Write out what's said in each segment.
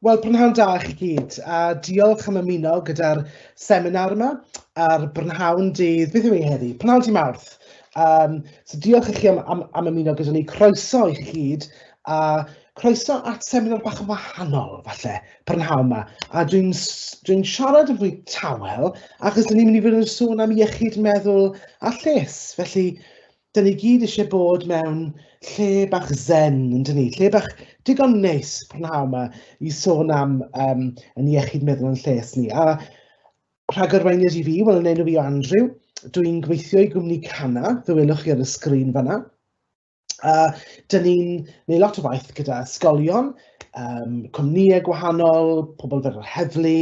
Wel, prynhawn da i chi gyd, a diolch am ymuno gyda'r seminar yma ar brynhawn dydd, beth yw ei heddi? Prynhawn dydd Mawrth. Um, so diolch i chi am, am, am ymuno gyda ni, croeso i chi gyd, a croeso at seminar bach yn wahanol, falle, prynhawn yma. A dwi'n dwi siarad yn fwy tawel, achos dyn ni'n mynd i fod yn sôn am iechyd meddwl a lles. Felly, Dyn ni gyd eisiau bod mewn lle bach zen, yn dyn ni? Lle bach digon neis prynhawn yma i sôn am um, yn iechyd meddwl yn lles ni. A rhagarweiniad i fi, wel yn enw i Andrew, dwi'n gweithio i gwmni Cana, fe welwch chi ar y sgrin fanna. A dyn ni'n gwneud lot o waith gyda ysgolion, um, cwmnïau gwahanol, pobl fel yr heddlu,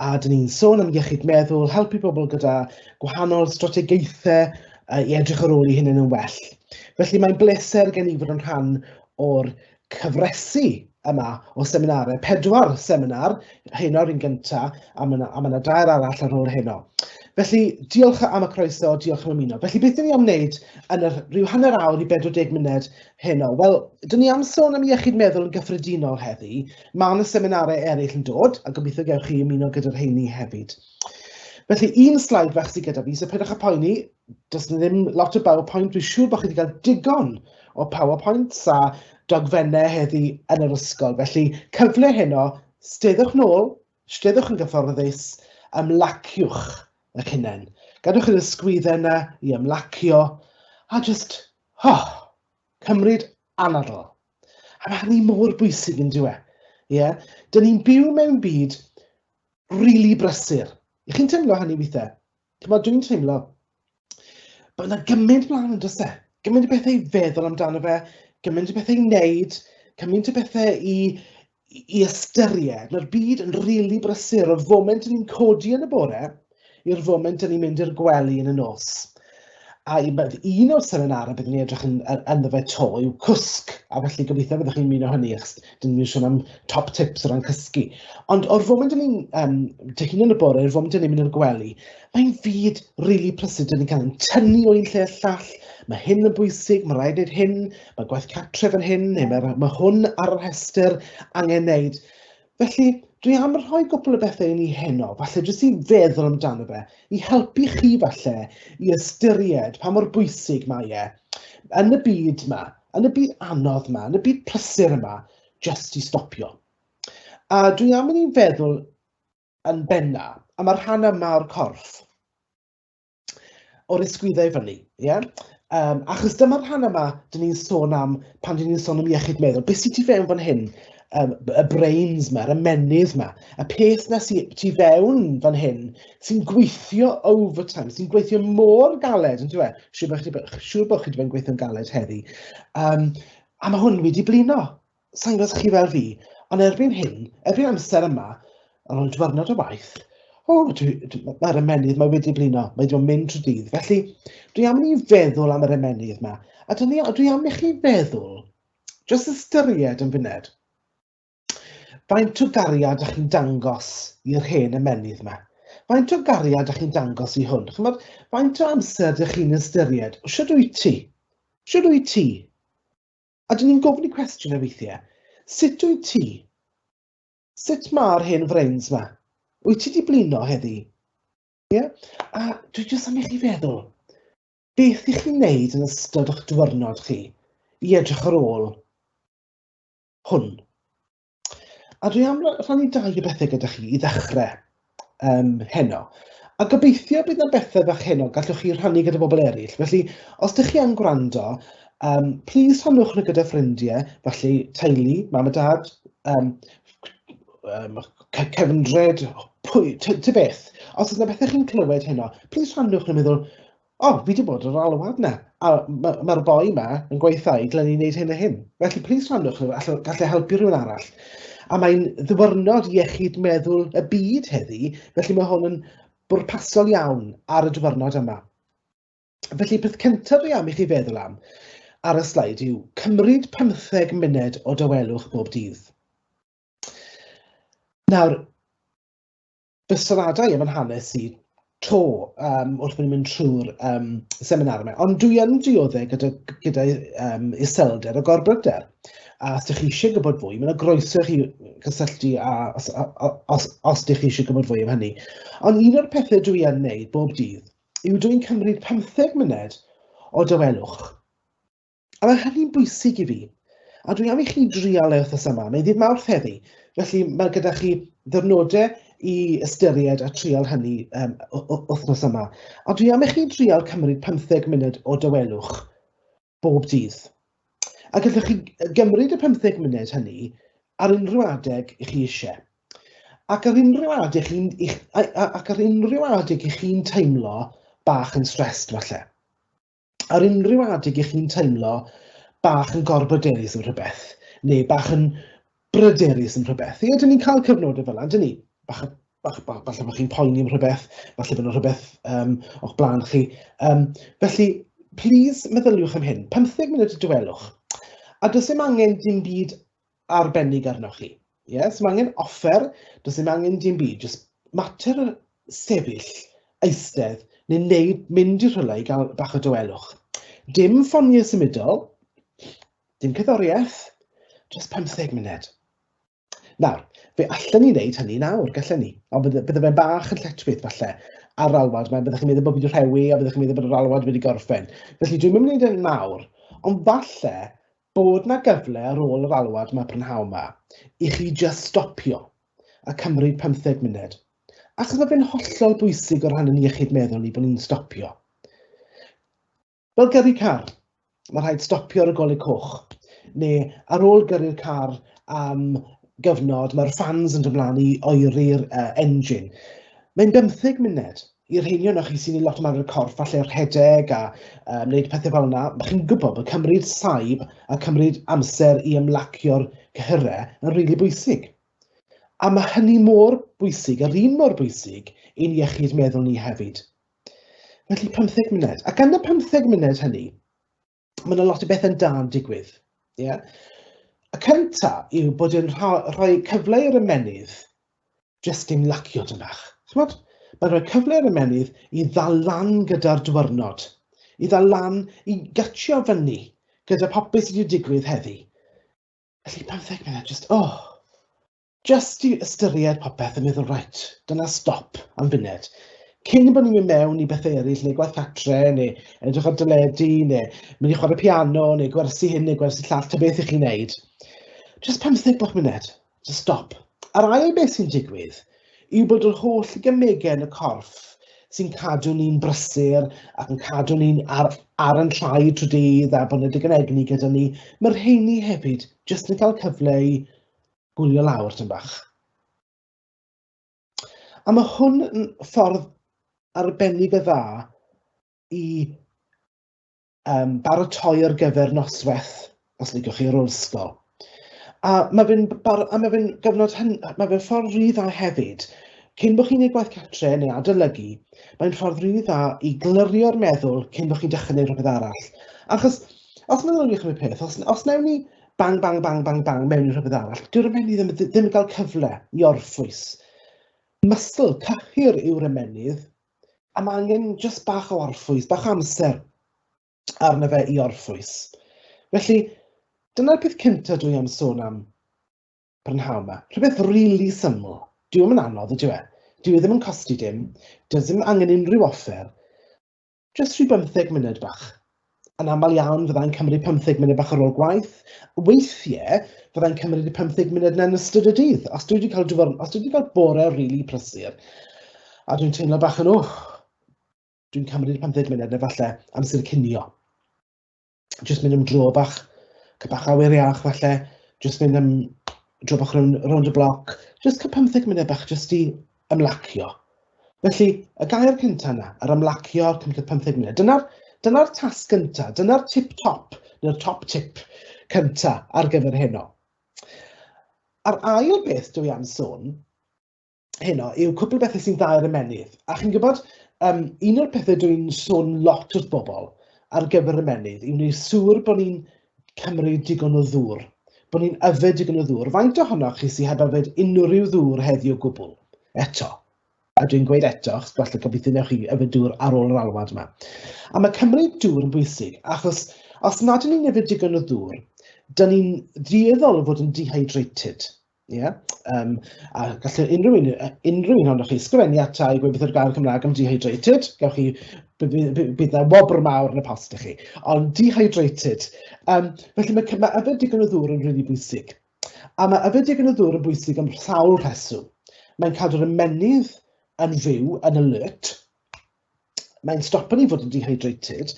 a dyn ni'n sôn am iechyd meddwl, helpu pobl gyda gwahanol strategaethau i edrych ar ôl eu hunain yn well. Felly mae'n bleser gen i fod yn rhan o'r cyfresi yma o seminarau, pedwar seminar, heno yr un gyntaf, a mae yna ma dair arall ar ôl heno. Felly, diolch am y croeso, diolch am ymuno. Felly, beth dyn ni am wneud yn yr rhyw hanner awr i 40 munud heno? Wel, dyn ni am sôn am iechyd meddwl yn gyffredinol heddi. Mae yna seminarau eraill yn dod, a gobeithio gewch chi ymuno gyda'r rheini hefyd. Felly, un sleid fach sydd gyda fi, so peidiwch â poeni, does na ddim lot o PowerPoint, dwi'n siŵr bod chi wedi cael digon o PowerPoints a dogfennau heddi yn yr ysgol. Felly, cyfle heno, steddwch nôl, steddwch yn gyfforddus, ymlaciwch eich hunain. Gadwch i'r ysgwyddau yna i ymlacio, a just, oh, cymryd anadl. A mae hynny mor bwysig yn dyw e. Ie? Yeah? Dyn ni'n byw mewn byd rili brysur. I chi'n teimlo hynny weithiau? Chymod, dwi'n teimlo bod yna gymaint mlaen yn does e? Gymaint o bethau i feddwl amdano fe, gymaint o bethau i wneud, gymaint o bethau i, i ystyried. Mae'r byd yn rili really brysur o'r foment ni'n codi yn y bore i'r foment ni'n mynd i'r gwely yn y nos. A un o'r seminarau byddwn ni'n edrych yn, ynddo fe to yw cwsg, a felly gobeithio byddwch chi'n ymuno hynny, achos dyn ni'n sôn am top tips o ran cysgu. Ond o'r foment ni'n um, dyhuno yn y bore, i'r foment ni'n mynd i'r gwely, mae'n fyd rili really prysur, dyn ni'n cael ein tynnu o un lle i'r llall, mae hyn yn bwysig, mae rhaid wneud hyn, mae gwaith cartref yn hyn, neu mae, mae hwn ar y rhestr angen wneud. Felly, dwi am rhoi gwpl o bethau i ni heno, falle jyst i feddwl amdano fe, i helpu chi falle i ystyried pa mor bwysig mae e yn y byd yma, yn y byd anodd yma, yn y byd prysur yma, jyst i stopio. A dwi am i ni feddwl yn benna am y rhan yma o'r corff. o'r ysgwyddau fyny, ie? Yeah? Um, achos dyma'r rhan yma dyn ni'n sôn am pan dyn ni'n sôn am iechyd meddwl. Beth sy'n tu fewn fan hyn? Um, y brains yma, yr ymennydd yma, y peth na sy'n tu fewn fan hyn, sy'n gweithio overtime, sy'n gweithio mor galed, yn dweud? Siŵr bod chi wedi bod yn gweithio'n galed heddi. Um, a mae hwn wedi blino. Sa i'n gwybod os chi fel fi, ond erbyn hyn, erbyn amser yma, ar ôl diwrnod o waith, o, dwi, dwi, mae'r ymennydd mae wedi blino, mae wedi mynd trwy dydd. Felly, dwi am i ni feddwl am yr ymennydd yma, a dwi, dwi am i chi feddwl, jyst ystyried yn funed, faint o gariad ych chi'n dangos i'r hen ymennydd yma? Faint o gariad ych chi'n dangos i hwn? Chymod, faint o amser ydych chi'n ystyried? Shwt wyt ti? Shwt wyt ti? A dyn ni'n gofyn y cwestiwn weithiau, sut wyt ti? Sut mae'r hen frains ma? Wyt ti di blino heddi? Ie? Yeah? A dwi jyst am i chi feddwl, beth i chi'n neud yn ystod o'ch diwrnod chi i edrych ar ôl hwn? A dwi am rhannu dau o bethau gyda chi i ddechrau um, heno. A gobeithio bydd yna bethau fach heno gallwch chi rhannu gyda bobl eraill. Felly, os ydych chi am gwrando, um, please rhannwch nhw gyda ffrindiau, felly teulu, mam a dad, um, um, cefndred, pwy, ty beth. Os yna bethau chi'n clywed heno, please rhannwch nhw meddwl, o, fi wedi bod ar alwad 'na, a mae'r ma boi 'ma yn gweithio i dylen ni wneud hyn a hyn. Felly, plis rhannwch nhw, allai, gallai helpu rhywun arall. A mae'n ddiwrnod iechyd meddwl y byd heddi, felly mae hwn yn bwrpasol iawn ar y diwrnod yma. Felly, peth cyntaf dwi am i chi feddwl am ar y sleid yw cymryd 15 munud o dawelwch bob dydd. Nawr, fy syniadau am yn hanes i to um, wrth bod ni'n mynd trwy'r um, seminar yma. Ond dwi yn dioddef gyda, gyda um, iselder a gorbryder. A os ydych chi eisiau gwybod fwy, mae yna groeso i chi gysylltu a, os, os, os ydych chi eisiau gwybod fwy am hynny. Ond un o'r pethau dwi yn wneud bob dydd yw dwi'n cymryd 15 munud o dawelwch. A mae hynny'n bwysig i fi. A dwi am i chi drial e wythnos yma. Mae'n ddydd Mawrth heddi, felly mae gyda chi ddyrnodau i ystyried a trial hynny um, wythnos yma. A dwi am i chi drial cymryd 15 munud o dawelwch bob dydd. A gallwch chi gymryd y 15 munud hynny ar unrhyw adeg i chi eisiau. Ac ar unrhyw adeg chi'n ac ar unrhyw adeg i chi'n teimlo bach yn stressed falle. Ar unrhyw adeg i chi'n teimlo bach yn gorbryderus am rhywbeth, neu bach yn bryderus am rhywbeth. Ie, dyn ni'n cael cyfnodau fel yna, dyn ni? Bach, bach, bach, falle bod chi'n poeni am rhywbeth, falle bod yna rhywbeth um, o'ch blaen chi. Um, felly, please meddyliwch am hyn. 15 munud o dawelwch. A does dim angen dim byd arbennig arnoch chi. Yes, mae angen offer, does dim angen dim byd, just mater o sefyll, eistedd, neu wneud, mynd i rhywle i gael bach o dawelwch. Dim ffoniau symudol, dim cerddoriaeth, just 15 munud. Nawr, fe allan ni wneud hynny nawr, gallen ni. Ond bydde, bydde fe'n bach yn lletchwith falle ar yr alwad. Mae byddech chi'n meddwl bod fi wedi rhewi a byddech chi'n meddwl bod yr alwad wedi gorffen. Felly dwi'n mynd i wneud e nawr, ond falle bod 'na gyfle ar ôl yr alwad 'ma prynhawn 'ma i chi jyst stopio a cymryd pymtheg munud. Achos mae fe'n hollol bwysig o ran yn iechyd meddwl ni bod ni'n stopio. Fel gyrru car, mae rhaid stopio ar y golau coch, neu ar ôl gyrru'r car am gyfnod, mae'r fans yn dod mlaen i oeri'r uh, engine. Mae'n bymtheg munud. I'r rheini ohonoch chi sy'n neud lot o ymarfer corff, falle rhedeg a um, wneud pethau fel yna, mae chi'n gwybod bod cymryd saib a cymryd amser i ymlacio'r cyhyrau yn rili really bwysig. A mae hynny mor bwysig, yr un mor bwysig, i'n iechyd meddwl ni hefyd. Felly 15 munud. Ac yn y 15 munud hynny, mae yna lot o bethau'n da yn digwydd. Yeah? Y cynta yw bod yn rhoi cyfle i'r ymennydd jyst dim lacio dyn bach. Chymod? Mae'n rhoi cyfle i'r ymennydd i ddal lan gyda'r diwrnod, i ddal lan, i gytio fyny gyda popeth sydd wedi digwydd heddi. Felly 15 munud, just, oh, Jyst i ystyried popeth a meddwl, reit, dyna stop am funud. Cyn bod ni'n mynd mewn i bethau eraill, neu gwaith cartre, neu edrych ar deledu, neu mynd i chwarae piano, neu gwersi hyn, neu gwersi llall, ta beth i chi'n neud. Just 15 bach munud, just stop. A'r ail beth sy'n digwydd yw bod yr holl gemegau yn y corff sy'n cadw ni'n brysur ac yn cadw ni'n ar, ar yn traed trwy dydd a bod yna digon egni gyda ni, mae'r rheini hefyd jyst yn cael cyfle i gwylio lawr tyn bach. A mae hwn yn ffordd arbennig o dda i um, baratoi ar gyfer noswaith, os licio chi, ar ôl ysgol. A mae fe'n a mae fe'n gyfnod hyn, mae fe'n ffordd rili dda hefyd, cyn bod chi'n gwneud gwaith cartre neu adolygu, mae'n ffordd rili dda i glirio'r meddwl cyn bod chi'n dechrau gwneud rhywbeth arall. Achos, os meddyliwch am y peth, os, os wnawn ni bang, bang, bang, bang, bang, mewn i rhywbeth arall. Dyw'r ymennydd ddim, ddim yn cael cyfle i orffwys. Muscle, cyhyr yw'r ymennydd, a mae angen just bach o orffwys, bach o amser arno fe i orffwys. Felly, dyna'r peth cyntaf dwi am sôn am prynhawn yma. Rhywbeth rili really syml. Dyw e'n anodd, ydyw e? Dyw e ddim yn costi dim, does ddim angen unrhyw offer. Jyst rhyw bymtheg munud bach. Yn aml iawn fyddai'n cymryd pymtheg munud bach ar ôl gwaith. Weithiau fyddai'n cymryd y pymtheg munud yna yn ystod y dydd. Os dwi wedi cael, dwfr, os dwi wedi cael bore rili really prysur, a dwi'n teimlo bach yn oh, dwi'n cymryd y pymtheg munud neu falle amser cinio. Jyst mynd am dro bach, cael bach awyr iach falle, jyst mynd am dro bach rownd, rownd y bloc, jyst cael 15 munud bach jyst i ymlacio. Felly, y gair cyntaf yna, yr ymlacio, cymryd 15 munud, dyna'r dyna tasg gyntaf, dyna'r tip top, neu'r top tip cyntaf ar gyfer heno. A'r ail beth dwi am sôn heno yw cwpl o bethau sy'n dda i'r ymennydd. A chi'n gwybod, um, un o'r pethau dwi'n sôn lot wrth bobl ar gyfer ymennydd yw wneud siŵr bod ni'n cymryd digon o ddŵr, bod ni'n yfed digon o ddŵr. Faint ohonoch chi sy'n heb yfed unrhyw ddŵr heddiw o gwbl? Eto. A dwi'n gweud eto, achos falle gobeithio newch chi yfed dŵr ar ôl yr alwad yma. A mae cymryd dŵr yn bwysig, achos os nad ydyn ni'n yfed digon o ddŵr, Dyn ni'n dueddol o fod yn dehydrated. Yeah? A gallai unrhyw un, unrhyw un ohonoch chi sgrifennu ata i gweud beth yw'r gair Cymraeg am dehydrated. Gewch chi, bydd yna wobr mawr yn y post i chi. Ond dehydrated. Felly mae, mae yfed digon o ddŵr yn rili really bwysig. A mae yfed digon o ddŵr yn bwysig am sawl rheswm. Mae'n cadw'r ymennydd yn fyw, yn alert. Mae'n stopo ni fod yn dehydrated,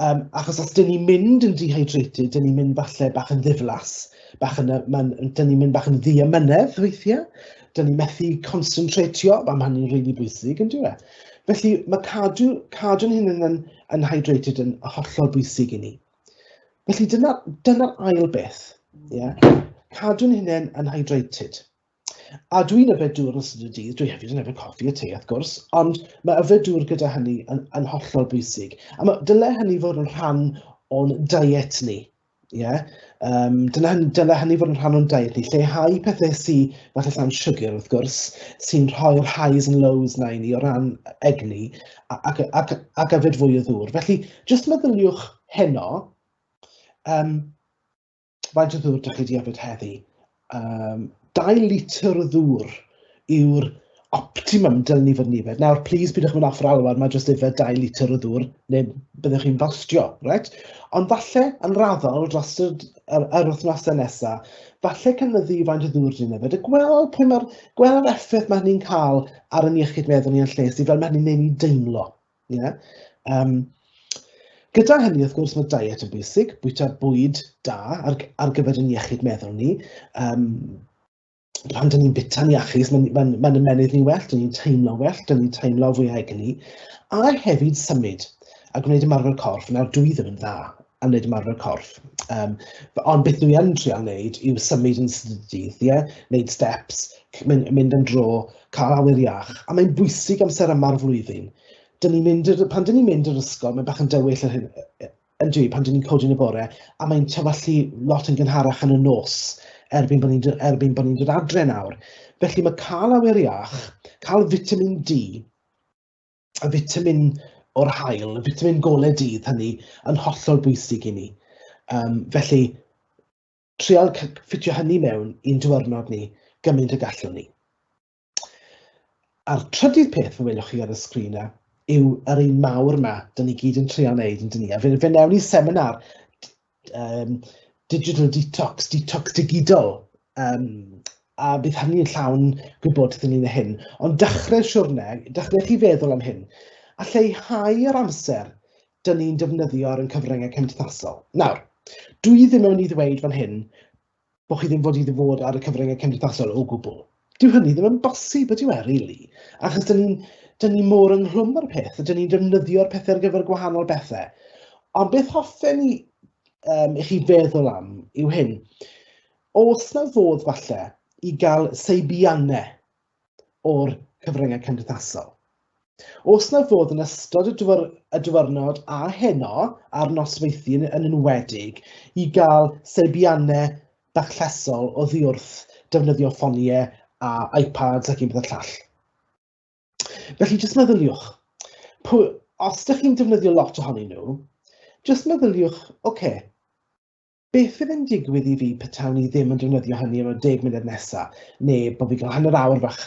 achos os dyn ni'n mynd yn dehydrated, dyn ni'n mynd falle bach yn ddiflas, bach yn, man, dyn ni'n mynd bach yn ddiamynedd weithiau, dyn ni'n methu concentratio, a mae hynny'n rili really bwysig, yn dyw e? Felly mae cadw, cadw'n hunain yn, yn hydrated yn hollol bwysig i ni. Felly dyna'r dyna ail beth, yeah? Cadw'n hunain yn hydrated. A dwi'n yfed dŵr yn ystod y dydd, dwi hefyd yn yfed coffi a te wrth gwrs, ond mae yfed dŵr gyda hynny yn, yn hollol bwysig. A mae, dyle hynny fod yn rhan o'n diet ni. Yeah? Dyna, dyle hynny fod yn rhan o'n diet ni. Lleihau pethau sy, falle llawn siwgr wrth gwrs, sy'n rhoi'r highs and lows na i ni o ran egni, ac, ac, ac yfed fwy o ddŵr. Felly, jyst meddyliwch heno, faint o ddŵr dych chi wedi yfed heddi? 2 litr o ddŵr yw'r optimum dylen ni fod yn yfed. Nawr, please pidwch mynd off yr alwad, mae jyst yfed 2 litr o ddŵr, neu byddwch chi'n bostio, right? Ond falle, yn raddol, dros yr, yr, yr wythnosau nesaf, falle cynyddu faint o ddŵr dyn yfed, a gweld pwy mae'r gweld yr effaith mae hynny'n cael ar yn iechyd meddwl ni yn lles i, fel mae hynny'n neud ni deimlo. Yeah? Gyda hynny, wrth gwrs, mae diet yn bwysig, bwyta bwyd da ar, ar gyfer yn iechyd meddwl ni. Pan dyn ni'n bwyta'n iachus, mae'n ma, ma, ma ymennydd ni'n well, dyn ni'n teimlo well, dyn ni'n teimlo fwy egni. A hefyd symud a gwneud ymarfer corff. Nawr, dwi ddim yn dda am wneud ymarfer corff. Ond beth dwi yn trial wneud yw symud yn sydd y dydd, ie? Wneud steps, mynd, mynd am dro, cael awyr iach. A mae'n bwysig amser yma'r flwyddyn. Dyn ni'n mynd i'r, pan dyn ni'n mynd i'r ysgol, mae'n bach yn dywyll yr hyn, yn dwi, pan dyn ni'n codi yn y bore, a mae'n tywallu lot yn gynharach yn y nos erbyn bod ni'n erbyn bod ni'n dod adre nawr. Felly mae cael awyr iach, cael vitamin D, y vitamin o'r haul, y vitamin golau dydd hynny, yn hollol bwysig i ni. Felly, trial ffitio hynny mewn i'n diwrnod ni gymaint y gallwn ni. A'r trydydd peth fe welwch chi ar y sgrin na yw yr un mawr yma, dyn ni gyd yn trial wneud yn dyn ni. A fe, fe newn ni seminar digital detox, detox digidol, a bydd hynny'n llawn gwybodaeth ynglyn â hyn. Ond dechrau'r siwrne, dechrau chi feddwl am hyn, a lleihau yr amser dyn ni'n defnyddio ar ein cyfryngau cymdeithasol. Nawr, dwi ddim yn mynd i ddweud fan hyn bod chi ddim fod i fod ar y cyfryngau cymdeithasol o gwbl. Dyw hynny ddim yn bosib, ydyw e, really? Achos dyn ni'n dyn ni mor ynghlwm â'r peth, a dyn ni'n defnyddio'r pethau ar gyfer gwahanol bethau. Ond beth hoffen ni i chi feddwl am yw hyn. Oes na fodd falle i gael seibiannau o'r cyfryngau cymdeithasol? Oes na fodd yn ystod y, dwyr, y diwrnod a heno, a'r nosweithi yn, yn enwedig, i gael seibiannau bach llesol oddi wrth defnyddio ffoniau a iPads ac un peth llall? Felly, jyst meddyliwch, pwy, os ydych chi'n defnyddio lot ohonyn nhw, jyst meddyliwch, oce, okay, beth fydd yn digwydd i fi petawn i ddim yn defnyddio hynny am y 10 munud nesaf, neu bod fi'n cael hanner awr fach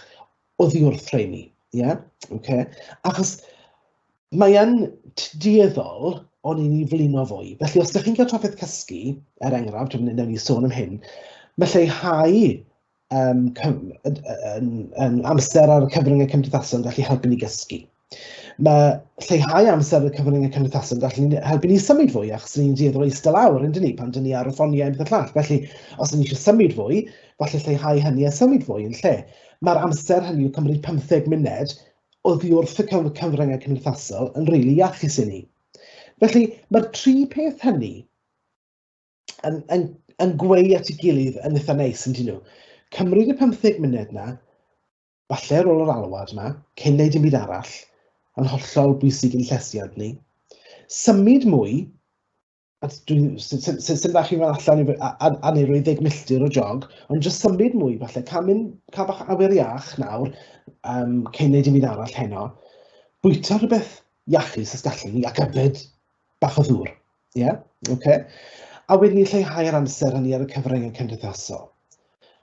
oddi wrth rheini, ie? Yeah? Okay. Achos mae yn dueddol o'n i'n i flino fwy. Felly os ydych chi'n cael trafferth cysgu, er enghraifft, dwi'n mynd i sôn am hyn, mae lleihau yn, amser ar y cyfryngau cymdeithasol yn gallu helpu ni gysgu. Mae lleihau amser ar y cyfryngau cymdeithasol yn gallu helpu ni symud fwy, achos ni'n dueddol o eistedd lawr, yn ni, pan dyn ni ar y ffoniau a pethau llall. Felly, os ydyn ni eisiau symud fwy, falle lleihau hynny a symud fwy yn lle. Mae'r amser hynny o cymryd 15 munud oddi wrth y cyfryngau cymdeithasol yn rili really iachus i ni. Felly, mae'r tri peth hynny yn, yn, yn gweu at ei gilydd yn eitha neis, yn dyn nhw. Cymryd y 15 munud na, falle ar ôl yr alwad yma, cyn neud dim byd arall, yn hollol bwysig i'n llesiant ni. Symud mwy, a dwi'n, sy'n dda chi'n mynd allan i, a, a, a neu roi 10 milltir o jog, ond jyst symud mwy falle, cael, mynd, cael bach awyr iach nawr, cyn neud dim byd arall heno. Bwyta rhywbeth iachus os gallwn ni, ac yfed bach o ddŵr. Ie, yeah? Okay. A wedyn ni lleihau'r amser hynny ar y cyfryngau cymdeithasol.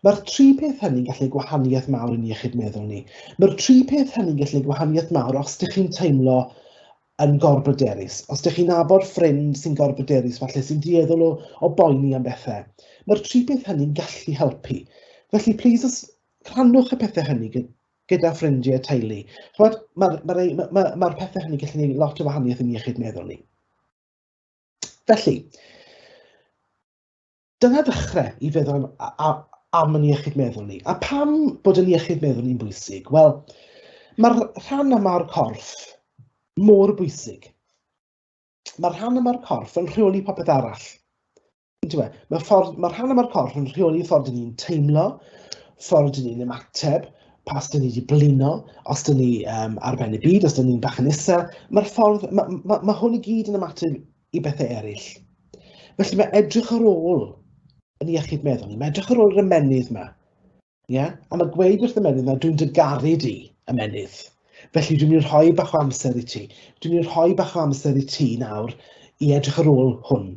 Mae'r tri peth hynny'n gallu gwahaniaeth mawr i'n iechyd meddwl ni. Mae'r tri peth hynny'n gallu gwahaniaeth mawr os ydych chi'n teimlo yn gorbryderus. Os ydych chi'n nabod ffrind sy'n gorbryderus, falle sy'n dueddol o, o boeni am bethau, mae'r tri peth hynny'n gallu helpu. Felly, please, os rhannwch y pethau hynny gyda ffrindiau teulu. Chymod, mae'r ma, ma, ma, ma pethau hynny'n gallu gwneud lot o wahaniaeth yn iechyd meddwl ni. Felly, dyna ddechrau i feddwl am, am yn iechyd meddwl ni. A pam bod yn iechyd meddwl ni'n bwysig? Wel, mae'r rhan yma o'r corff mor bwysig. Mae'r rhan yma o'r corff yn rheoli popeth arall. E? Mae'r ffordd, mae rhan yma'r corff yn rheoli ffordd dyn ni'n teimlo, ffordd dyn ni'n ymateb, pas dyn ni wedi blino, os dyn ni um, ar ben y byd, os dyn ni'n bach yn isel. Mae'r ffordd, mae, mae, mae hwn i gyd yn ymateb i bethau eraill. Felly mae edrych ar ôl yn iechyd meddwl ni, mae edrych ar ôl yr ymennydd yma. Yeah? A mae gweud wrth ymennydd yma, dwi'n dygaru di, ymennydd. Felly dwi'n mynd i rhoi bach o amser i ti. Dwi'n mynd i rhoi bach o amser i ti nawr i edrych ar ôl hwn.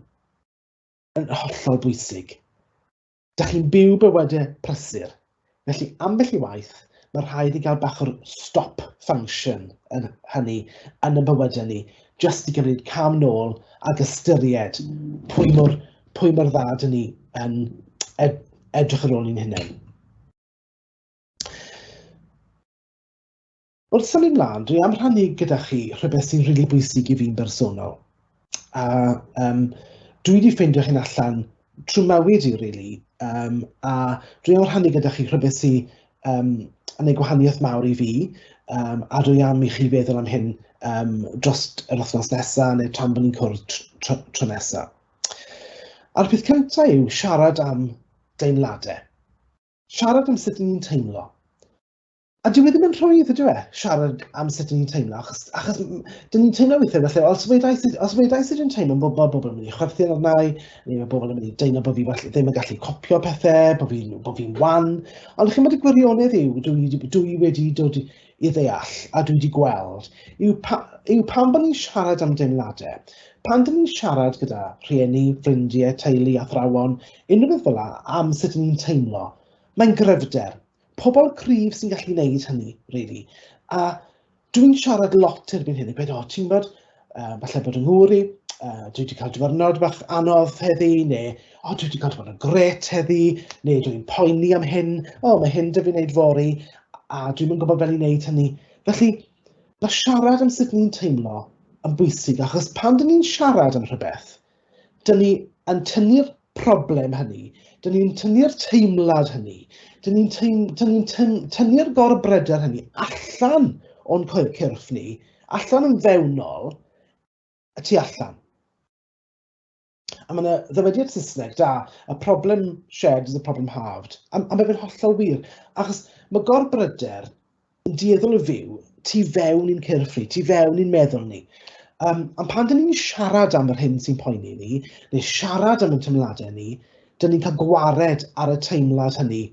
Yn hollol bwysig. Dach chi'n byw bywydau prysur, felly ambell i waith mae rhaid i gael bach o'r stop function yn hynny yn y bywydau ni, jyst i gymryd cam nôl ac ystyried pwy mor, pwy mor dda dyn ni yn ed edrych ar ôl ni'n hunain. Wrth symud mlaen, dwi am rhannu gyda chi rhywbeth sy'n rili bwysig i fi'n bersonol. A um, dwi wedi ffeindio hyn allan trwy mywyd i, really. Um, a dwi am rhannu gyda chi rhywbeth sy'n um, yn ei gwahaniaeth mawr i fi, um, a dwi am i chi feddwl am hyn um, dros yr wythnos nesaf neu tan bod ni'n cwrdd tro, tro nesaf. A'r peth cyntaf yw siarad am deimladau. Siarad am sut ni'n teimlo. A dyw e ddim yn rhwydd, ydyw e, siarad am sut ni'n teimlo, achos, achos dyn ni'n teimlo weithiau felly, os wedai sut, os wedai sut dwi'n teimlo, bod, bod bobl yn mynd i chwerthin arna i, neu mae bobl yn mynd i deimlo bod fi well, ddim yn gallu copio pethau, bod fi'n bod fi wan. Ond chi'n bod y gwirionedd yw, dwi, dwi wedi dod i ddeall a dwi wedi gweld, yw, pa, yw pan bod ni'n siarad am deimladau, pan dyn ni'n siarad gyda rhieni, ffrindiau, teulu, athrawon, unrhyw beth fel la, am sut ni'n teimlo, mae'n gryfder. Pobl cryf sy'n gallu gwneud hynny, really. A dwi'n siarad lot erbyn hyn, a gweud, o, ti'n gwybod, falle bod yng ngŵr i, dwi wedi cael diwrnod bach anodd heddi, neu, o, dwi wedi cael diwrnod gret heddi, neu dwi'n poeni am hyn, o, mae hyn dy fi wneud fory, a dwi'n yn gwybod fel i wneud hynny. Felly, mae siarad am sut ni'n teimlo yn bwysig, achos pan dyn ni'n siarad am rhywbeth, dyn ni yn tynnu'r problem hynny, dyn ni'n tynnu'r teimlad hynny, dyn ni'n teim, dyn ni tyn, tynnu'r gorbryder hynny allan o'n cyrff ni, allan yn fewnol, y tu allan. A mae yna ddywediad Saesneg da, a problem shared is a problem halved. A, a mae fe'n hollol wir, achos mae gorbryder yn dueddol o fyw tu fewn i'n cyrff ni, tu fewn i'n meddwl ni. Um, ond pan dyn ni'n siarad am yr hyn sy'n poeni ni, neu siarad am y teimladau ni, dyn ni'n cael gwared ar y teimlad hynny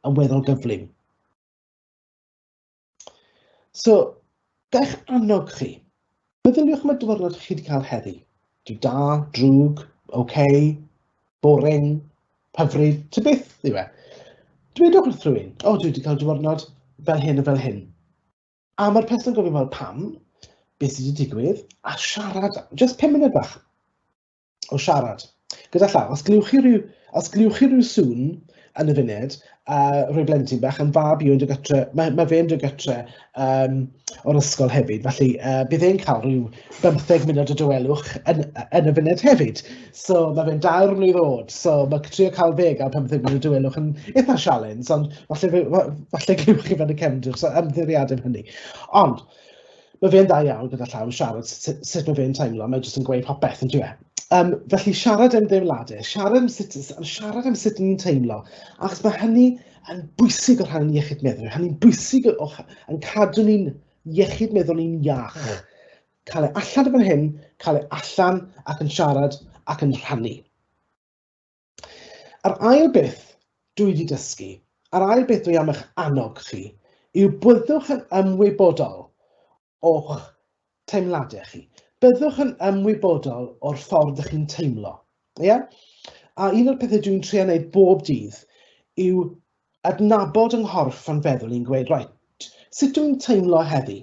yn weddol gyflym. So, gallech annog chi. Meddyliwch am y diwrnod chi wedi cael heddi. Dwi da, drwg, oce, okay, boring, hyfryd, ty beth yw e. Dwedwch wrth rhywun, o, oh, dwi wedi cael diwrnod fel hyn a fel hyn. A mae'r person yn gofyn, wel, pam? Beth sydd wedi digwydd? A siarad, just 5 munud bach o siarad. Gyda llaw, os glywch chi rhyw, os glywch chi rhyw sŵn yn y funud, a rhoi blentyn bach yn fab i yn dod gatre, mae, mae fe'n dod gatre um, o'r ysgol hefyd, felly uh, bydd e'n cael rhyw 15 munud o dawelwch yn, yn y funud hefyd. So mae fe'n dair mlwydd oed, so mae trio cael fe gael 15 munud o dawelwch yn eitha sialens, ond falle, falle glywch chi fe'n y cefndir, so ymddiheuriadau am hynny. Ond, mae fe'n dda iawn gyda llaw yn siarad sut, sut mae fe'n teimlo, mae jyst yn gweud popeth yn dweud. Um, felly siarad am deimladau, siarad am sut, siarad am sut ni'n teimlo, achos mae hynny yn bwysig o rhan iechyd meddwl, hynny'n bwysig o, yn cadw ni'n iechyd meddwl ni'n iach. Cael e allan o fan hyn, cael e allan ac yn siarad ac yn rhannu. A'r ail beth dwi wedi dysgu, a'r ail beth dwi am eich annog chi, yw byddwch yn ymwybodol o'ch teimladau chi. Byddwch yn ymwybodol o'r ffordd ydych chi'n teimlo. Ie? Yeah? A un o'r pethau dwi'n trio wneud bob dydd yw adnabod yng nghorff a'n feddwl i'n gweud, right, sut dwi'n teimlo heddi?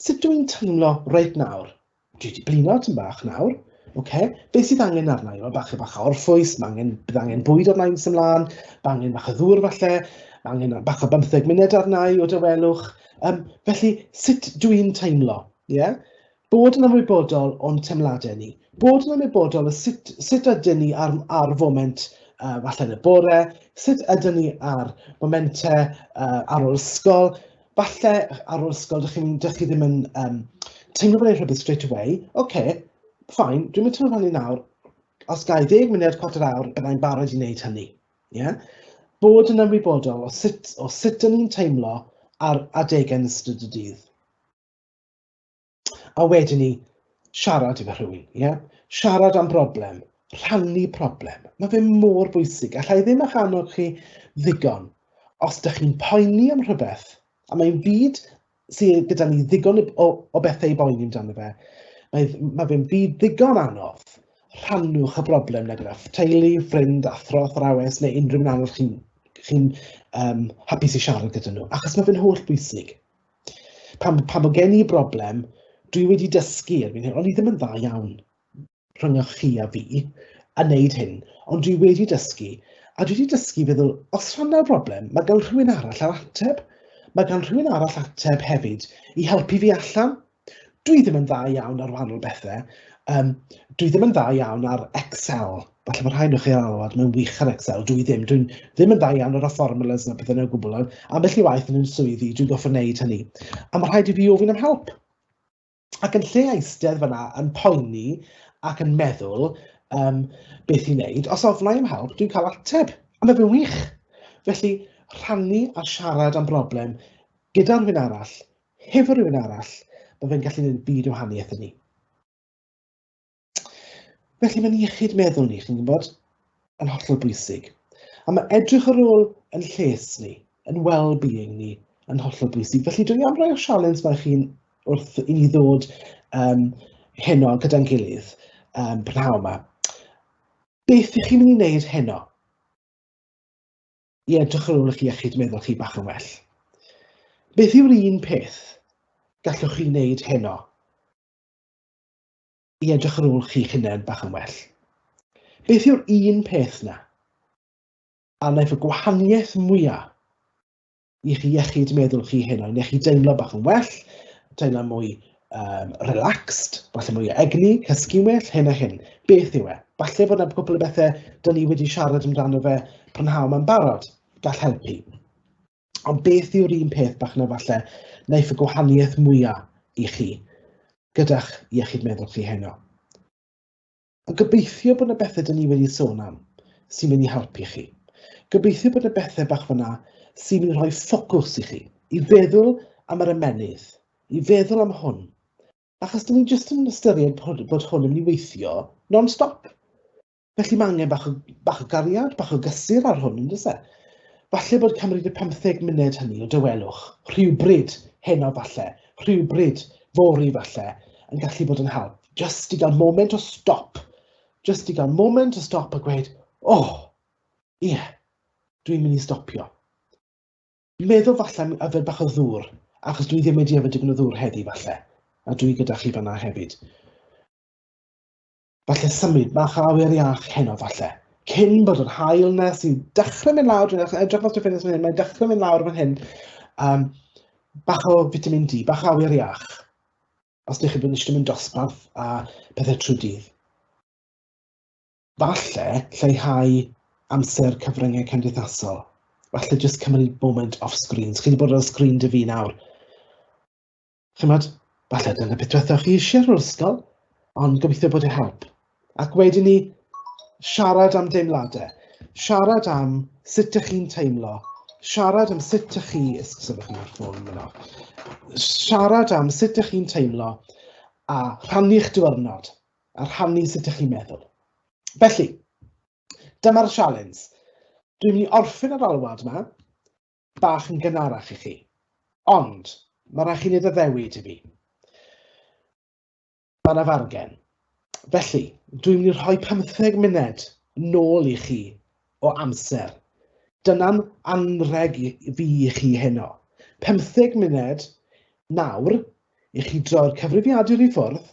Sut dw i'n teimlo reit nawr? Dwi wedi blino tipyn bach nawr. Ocê, beth sydd angen arna i? Wel, bach, bach o orffwys, mae angen, bydd angen bwyd arna i nes ymlaen, mae angen bach o ddŵr falle, mae angen bach o 15 munud arna i o dawelwch. Felly, sut dw i'n teimlo? Ie? Yeah? Bod yn ymwybodol o'n teimladau ni. Bod yn ymwybodol o sut, sut ydyn ni ar, ar foment falle yn y bore, sut ydyn ni ar momentau ar ôl ysgol. Falle ar ôl ysgol, dych chi'n dych chi ddim yn teimlo fel ei rhywbeth straight away. Oce, okay, fine, dwi'n mynd teimlo fel hynny nawr. Os ga i 10 munud, chwarter awr, byddai'n barod i wneud hynny. Yeah? Bod yn ymwybodol o sut, o sut dyn ni'n teimlo ar adegau yn ystod y dydd. A wedyn ni, siarad efo rhywun, ie? Yeah? Siarad am broblem, rhannu problem. Mae fe mor bwysig. Alla i ddim eich annog chi ddigon. Os ydych chi'n poeni am rhywbeth, a mae'n fyd sydd gyda ni ddigon o, o bethau i boeni amdano fe, mae, mae fe'n fyd ddigon anodd. Rhannwch y broblem na gyda teulu, ffrind, athro, athrawes neu unrhyw un arall chi'n chi hapus i siarad gyda nhw, achos mae fe'n holl bwysig. Pan, pan bod gen i broblem, dwi wedi dysgu erbyn hyn, o'n i ddim yn dda iawn rhyngoch chi a fi a wneud hyn, ond dwi wedi dysgu, a dwi wedi dysgu feddwl, os rhan o'r broblem, mae gan rhywun arall yr ateb. Mae gan rhywun arall ateb hefyd i helpu fi allan. Dwi ddim yn dda iawn ar wahanol bethau. Dwi ddim yn dda iawn ar Excel. Falle bod rhai nhw chi ar alwad, mae'n wych ar Excel. Dwi ddim. Dwi'n ddim yn dda iawn ar y formulas na pethau o gwbl. Ambell i waith yn yn swyddi, dwi'n gorfod wneud hynny. A mae rhaid i fi ofyn am help. Ac yn lle eistedd fyna yn poeni ac yn meddwl beth i wneud, os ofna i am help, dwi'n cael ateb. A mae fe'n wych. Felly, rhannu a siarad am broblem gyda rhywun arall, hefo rhywun arall, mae fe'n gallu gwneud byd o wahaniaeth i ni. Felly mae'n iechyd meddwl ni, chi'n gwybod, yn hollol bwysig. A mae edrych ar ôl yn lles ni, yn well-being ni, yn hollol bwysig. Felly dwi am roi o sialens mae chi'n wrth i ni ddod heno gyda'n gilydd prynhawn yma. Beth ych chi'n mynd i wneud heno? I edrych ar ôl eich iechyd meddwl chi bach yn well. Beth yw'r un peth gallwch chi wneud heno i edrych ar ôl chi'ch hunain bach yn well? Beth yw'r un peth na a wnaiff y gwahaniaeth mwyaf i'ch iechyd meddwl chi heno, neu chi deimlo bach yn well, teimlo mwy relaxed, falle mwy o egni, cysgu'n well, hyn a hyn. Beth yw e? Falle bod yna cwpl o bethau dyn ni wedi siarad amdano fe prynhawn ma'n barod, gall helpu. Ond beth yw'r un peth bach na falle wnaeth y gwahaniaeth mwyaf i chi gyda'ch iechyd meddwl chi heno? A gobeithio bod 'na bethau dyn ni wedi sôn am sy'n mynd i helpu chi. Gobeithio bod 'na bethau bach fyna sy'n mynd i rhoi ffocws i chi, i feddwl am yr ymennydd, i feddwl am hwn. Achos dyn ni jyst yn ystyried bod, bod hwn yn mynd i weithio non-stop. Felly mae angen bach o, bach o gariad, bach o gysur ar hwn, yn does e? Falle bod cymryd y 15 munud hynny o dawelwch, rhywbryd heno falle, rhywbryd fory falle, yn gallu bod yn help. Just i gael moment o stop. Just i gael moment o stop a gweud, oh, ie, yeah, dwi'n mynd i stopio. Meddwl falle am yfed bach o ddŵr, achos dwi ddim wedi yfed digon o ddŵr heddi falle, a dwi gyda chi fanna hefyd. Falle symud bach o awyr iach heno falle. Cyn bod yr haul na sy'n dechrau mynd lawr, dwi'n edrych mas o'r ffenest fan hyn, mae'n dechrau mynd lawr fan hyn. Bach o vitamin D, bach o awyr iach. Os ydych chi bod eisiau mynd dosbarth a pethau trwy dydd. Falle lleihau amser cyfryngau cymdeithasol. Falle jyst cymryd moment off screen. Chi wedi bod ar y sgrin dy fi nawr. Chymod, falle dyna beth diwethaf chi eisiau ar ôl ysgol, ond gobeithio bod e help. Ac wedyn ni, siarad am deimladau. Siarad am sut ydych chi'n teimlo. Siarad am sut ydych chi... Sylwch chi ar ffôn yn mynd Siarad am sut ydych chi'n teimlo a rhannu'ch diwrnod a rhannu sut ydych chi'n meddwl. Felly, dyma'r sialens. Dwi'n mynd i orffen yr alwad yma bach yn gynharach i chi. Ond, mae rhaid chi wneud addewid i fi. Mae yna fargen. Felly, dwi'n mynd i rhoi 15 munud nôl i chi o amser. Dyna'n anrheg fi i chi heno. 15 munud nawr i chi droi'r cyfrifiadur i ffwrdd,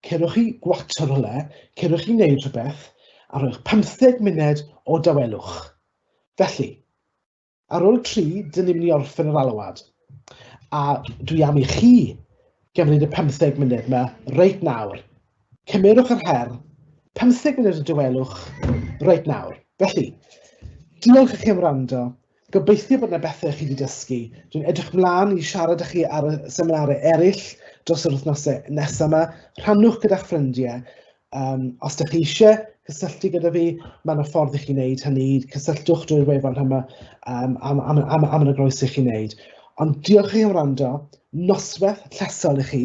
cerwch chi gwato rhywle, cerwch chi wneud rhywbeth, a rhowch 15 munud o dawelwch. Felly, Ar ôl tri, dyn ni'n mynd i orffen yr alwad. A dwi am i chi gymryd y 15 munud yma reit nawr. Cymerwch yr her, 15 munud o dawelwch reit nawr. Felly, diolch i chi am wrando. Gobeithio bod yna bethau chi wedi dysgu. Dwi'n edrych mlaen i siarad â chi ar y seminarau eraill dros yr wythnosau nesaf yma. Rhannwch gyda'ch ffrindiau. Os ydych chi eisiau cysylltu gyda fi, mae yna ffordd i chi wneud hynny. Cysylltwch drwy'r wefan yma am, am, am, am y groeso i chi wneud. Ond diolch i chi am wrando, noswaith llesol i chi,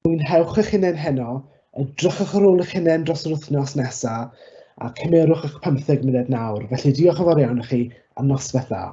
mwynhewch eich hunain heno, edrychwch ar ôl eich hunain dros yr wythnos nesaf, a cymerwch eich 15 munud nawr. Felly diolch yn fawr iawn i chi, a noswaith dda.